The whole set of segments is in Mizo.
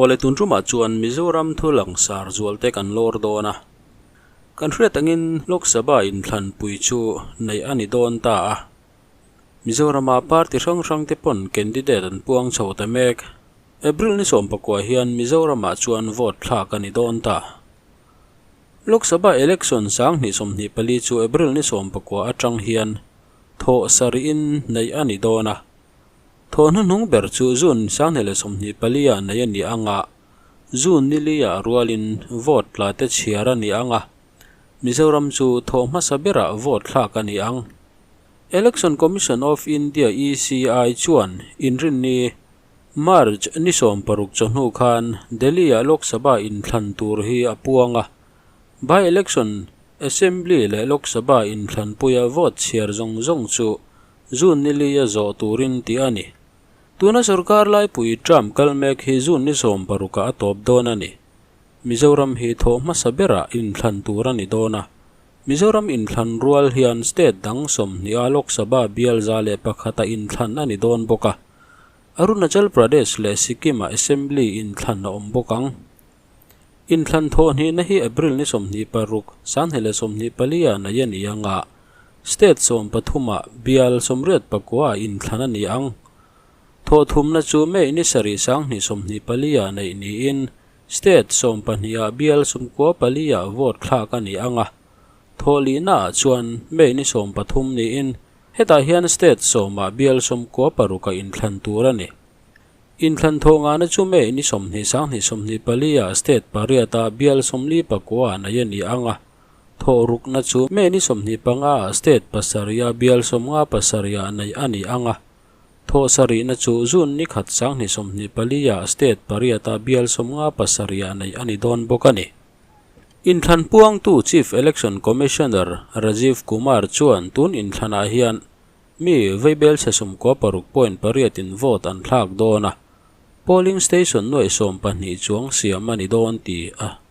Awle tun tumah chuan Mizoram thu langsar zualte kan lawr dawn a. Kan hriat angin Lok Sabha inthlanpui chu neih a ni dawn ta a. Mizorama party hrang hrangte pawn candidate an puang chho ta mek. April ni sawmpakua hian Mizoramah chuan vote thlak a ni dawn ta. Lok Sabha election 2024 chu April ni sawmpakua atang hian thawh sarihin neih a ni dawn a. Thaw hnuhnung ber chu June 2024 ah nei a ni ang a, June ni li ah rualin vote tla te chhiar a ni ang a, Mizoram chu thaw hmasa berah vote thlak a ni ang. Election Commission of India, ECI, chuan inrinni March ni 16 chawhnu khan Delhi ah Lok Sabha inthlan tur hi a puang a, By-election, Assembly leh Lok Sabha inthlanpuia vote chhiar zawng zawng chu June ni li a zawh turin tih a ni. Tuna sorkar laipui term kal mek hi June ni 16 ah a tawp dawn a ni. Mizoram hi thawh hmasa berah inthlan tur a ni dawn a. Mizoram inthlan rual hian state dang 20 a Lok Sabha bial 101 a inthlan a ni dawn bawk a. Arunachal Pradesh leh Sikkim ah Assembly inthlan a awm bawk ang. Inthlan thawh hnihna hi April ni 26, 2024 ah nei a ni ang a, state 13 ah bial 89 ah inthlan a ni ang. Thawh thumna chu May ni 7, 2024 ah neih niin state 12 ah bial 94 ah vote thlak a ni ang a. Thawh lihna ah chuan May ni 13 niin hetah hian state 10 ah bial 96 ah inthlan tur a ni. Inthlan thawh ngahna chu May ni 20, 2024 ah state pariat ah bial 49 ah nei a ni ang a. Thawh rukna chu May ni 25 ah state pasarih ah bial 57 ah nei a ni ang a. Thawh sarihna chu June ni 1, 2024 ah state pariat ah bial 57 ah nei a ni dawn bawk a ni. Inthlan puangtu Chief Election Commissioner Rajiv Kumar chuan tun inthlanah hian mi veibel chhe 96.8 in vote an thlak dawn a, polling station nuai 12 chuang siam a ni dawn ti a.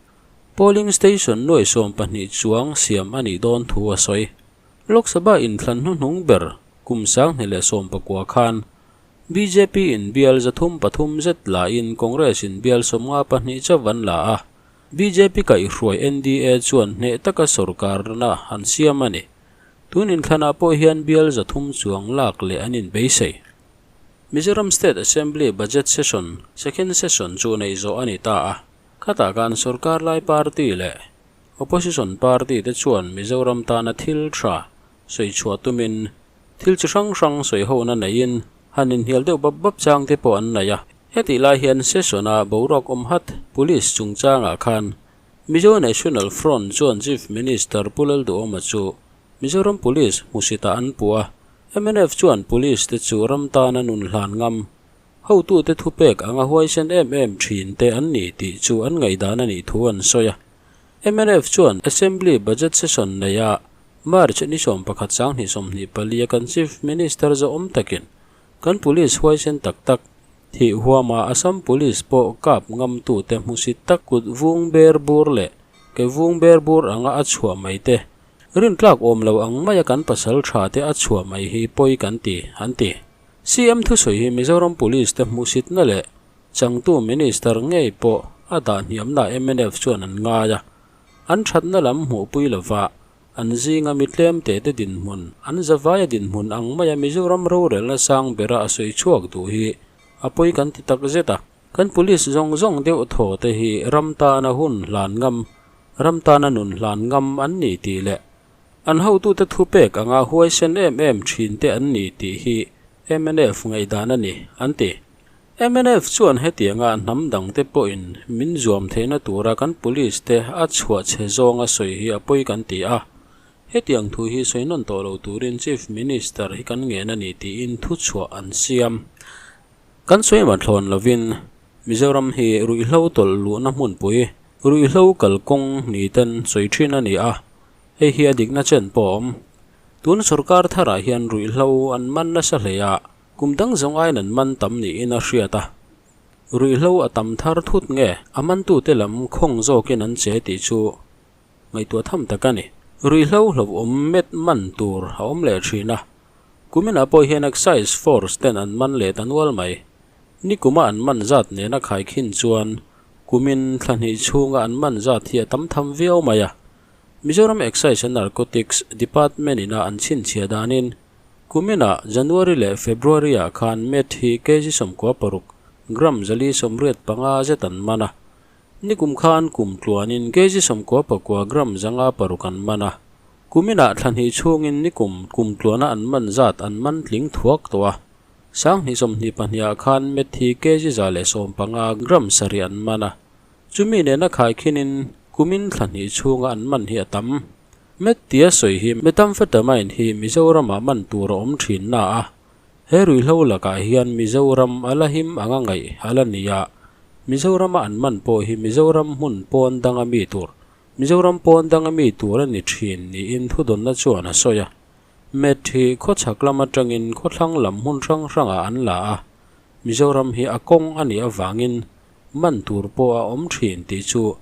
Polling station nuai 12 chuang siam a ni dawn thu a sawi. Lok Sabha inthlan hnuhnung ber kum 2019 khan BJP in bial 303 zet la in Congress in bial 52 chawan la a. BJP kaihhruai NDA chuan hneh taka sorkar na han siam a ni. Tun inthlanah pawh hian bial 300 chuang lak leh an inbeisei. Mizoram State Assembly Budget Session, Second Session chu nei zawh a ni ta a. Khatah kan sorkar lai party leh Opposition party te chuan Mizoram tana thil tha sawi chhuah tumin thil chi hrang hrang sawi hona neiin han inhnial deuh bap bap chang te pawh an nei a. Hetih lai hian session a boruak awm hat Police chungchangah khan Mizo National Front chuan Chief Minister Pu Lalduhoma chu Mizoram Police hmusita an pu a, MNF chuan Police te chu ram tana nun hlan ngam, hotu te thupek anga huaisen em em thin te an ni tih chu an ngaihdan a nih thu an sawi a. MNF chuan Assembly Budget Session nei a, March ni 11 2024 a kan Chief Minister zawm takin kan Police huaisen tak tak thi huama Assam Police pawh kap ngam tu te hmusit tak kut vung ber bur le ke vung ber bur anga a chhuah mai te rin tlak awm lo ang maia kan pasal tha te a chhuah mai hi poi kan ti an ti. CM thu sawi hi Mizoram Police te hmusit na le changtu minister ngei pawh a dah hniam na MNF chuan an ngai a. An that na lam hmuh pui lova an zinga mi tlem te te din hmun an zawai a din hmun ang maia Mizoram rorel na sang bera a sawi chhuak duh hi a poi kan ti tak zet a. Kan police zawng zawng deuh thaw te hi ram tana hun hlan ngam, ram tana nun hlan ngam an ni tih le an hotu te thupek anga huaisen em em thin te an ni tih hi MNF ngaihdan a ni an ti. MNF chuan hetianga hnam dang te pawhin min zuam theihna tura kan police te a chhuah che zawnga sawi hi a poi kan ti a. Hetiang thu hi sawi nawn tawh lo turin Chief Minister hi kan ngen a ni tiin thu chhuah an siam. Kan sawi mathlawn lovin Mizoram hi ruihhlo tawlh luhna hmunpui ruihhlo kalkawng ni ten sawi thin a ni a, hei hi a dikna chen pawh a awm. Tun sorkar tharah hian ruihhlo an man nasa hle a, kum dang zawng aiin an man tam niin a hriat a. Ruihhlo a tam thar thut nge a mantute lam khawng zawkin an che tih chu ngaihtuah tham tak a ni. Ruihhlo hlauhawm met man tur a awm leh thin a, kuminah pawh hian Excise Force ten an man leh ta nual mai. Nikuma an man zat nena khaikhin chuan kumin thla hnih chhunga an man zat hi a tam tham viau mai a. Mizoram Excise and Narcotics Department ina an chhinchhiah danin kuminah January leh February ah khan meth hi kg 16, gram 485 zet an man a. Nikum khan kum tluanin kg 99 gram 506 an man a. Kuminah thla hnih chhungin nikum kum tluana an man zat an man tling thuak tawh a. 2022 ah khan meth hi kg 115 gram 7 an man a. Chumi nena khaikhinin kumin thla hnih chhunga an man hi a tam. Meth tia sawi hi methamphetamine hi Mizoramah man tur a awm thin na a. He ruihhlo lakah hian Mizoram a la him anga ngaih a la ni a, Mizorama an man pawh hi Mizoram hmun pawn danga mi tur, Mizoram pawn danga mi tur a ni thin niin thudawnna chuan a sawi a. Meth hi khawchhak lam atangin khawthlang lam hmun hrang hrangah an la a, Mizoram hi a kawng a nih avangin man tur pawh a awm thin tih chu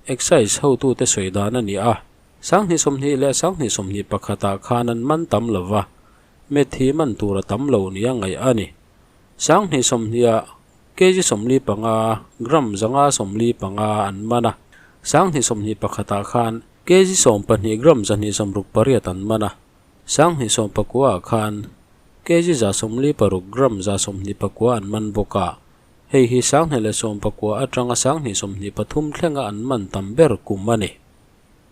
Excise hotute sawi dan a ni a, 2020 leh 2021 ah khan an man tam lova, Meth hi man tur a tam lo nia ngaih a ni. 2020 ah kg 45, gram 545 an man a. 2021 ah khan kg 12, gram 268 an man a. 2019 ah khan kg 146, gram 129 an man bawk a. Hei hi 2019 atanga 2023 thlenga an man tam ber kum a ni.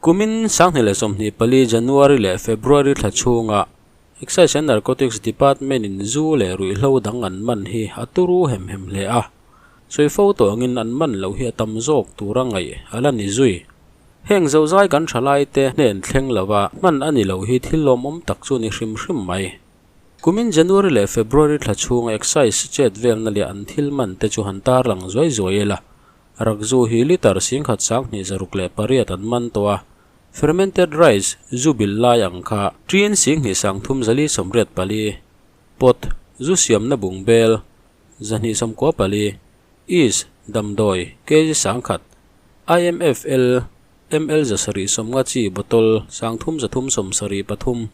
Kumin 2024 January leh February thla chhunga Excise and Narcotics Department in zu leh ruihhlo dang an man hi a turu hem hem hle a. Sawi fo tawh angin an man loh hi a tam zawk tura ngaih a la ni zui. Heng zozai kan thalai te hnen thleng lova hman a ni lo hi thil lawmawm tak chu ni hrim hrim mai. Kumin January leh February thla chhunga Excise chet velna leh an thil man te chu han tarlang zuai zuai ila. Rakzu hi litre 1608 an man tawh a, fermented rice zu bil lai ang kha tin 2384, pot zu siamna bungbel 294, is damdawi kg 1000, IMFL ml 750 chi bottle 3373,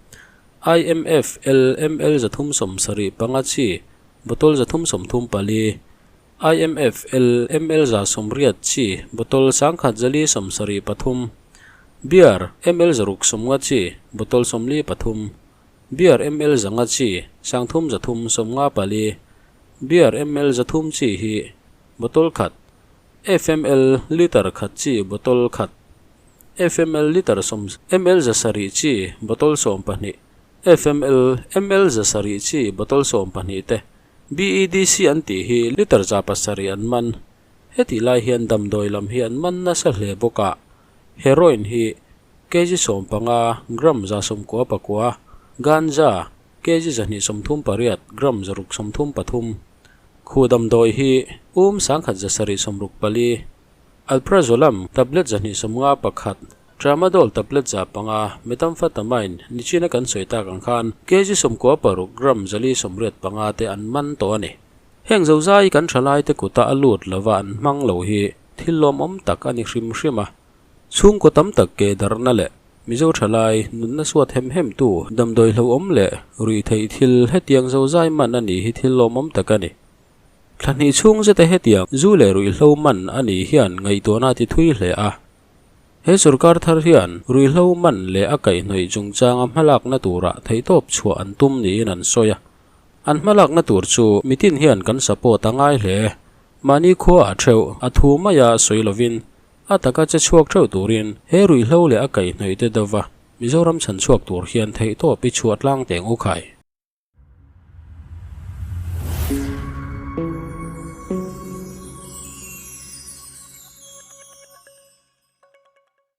IMFL ml 375 chi bottle 334, IMFL ml 180 chi bottle 1173, Beer ml 650 chi bottle 43, Beer ml 500 chi 3354, Beer ml 300 chi hi bottle khat, FML litre khat chi bottle khat, FML litre sawm ml 700 chi bottle 12, FML ml 700 chi bottle 12 te. BEDC an tih hi litre 700 an man. Hetih lai hian damdawi lam hi an man nasa hle bawk a, heroin hi kg 15, gram 99, ganja kg 238, gram 633, khu damdawi hi um 1764, Alprazolam tablet 251, Tramadol tablet 500, Methamphetamine nichina kan sawi tak ang khan kg 16, gram 485 te an man tawh a ni. Heng zozai kan thalai te kuta a lut lova an hmang lo hi thil lawmawm tak a ni hrim hrim a. Chhungkaw tam tak ke darhna leh Mizo thalai nunna suat hem hem tu damdawi hlauhawm leh ruihtheih thil hetiang zozai man a nih hi thil lawmawm tak a ni. Thla hnih chhung zeta hetiang zu leh ruihhlo man a nih hian ngaihtuahna a ti thui hle a. He sorkar thar hian ruihhlo man leh a kaihhnawih chungchanga hmalakna turah theihtawp chhuah an tum niin an sawi a. An hmalakna tur chu mitin hian kan support a ngai hle. Mahni khua a theuh a thu maia sawi lovin a taka che chhuak theuh turin he ruihhlo leh a kaihhnawih te deuhva Mizoram chhanchhuak tur hian theihtawp i chhuah tlang teng u khai.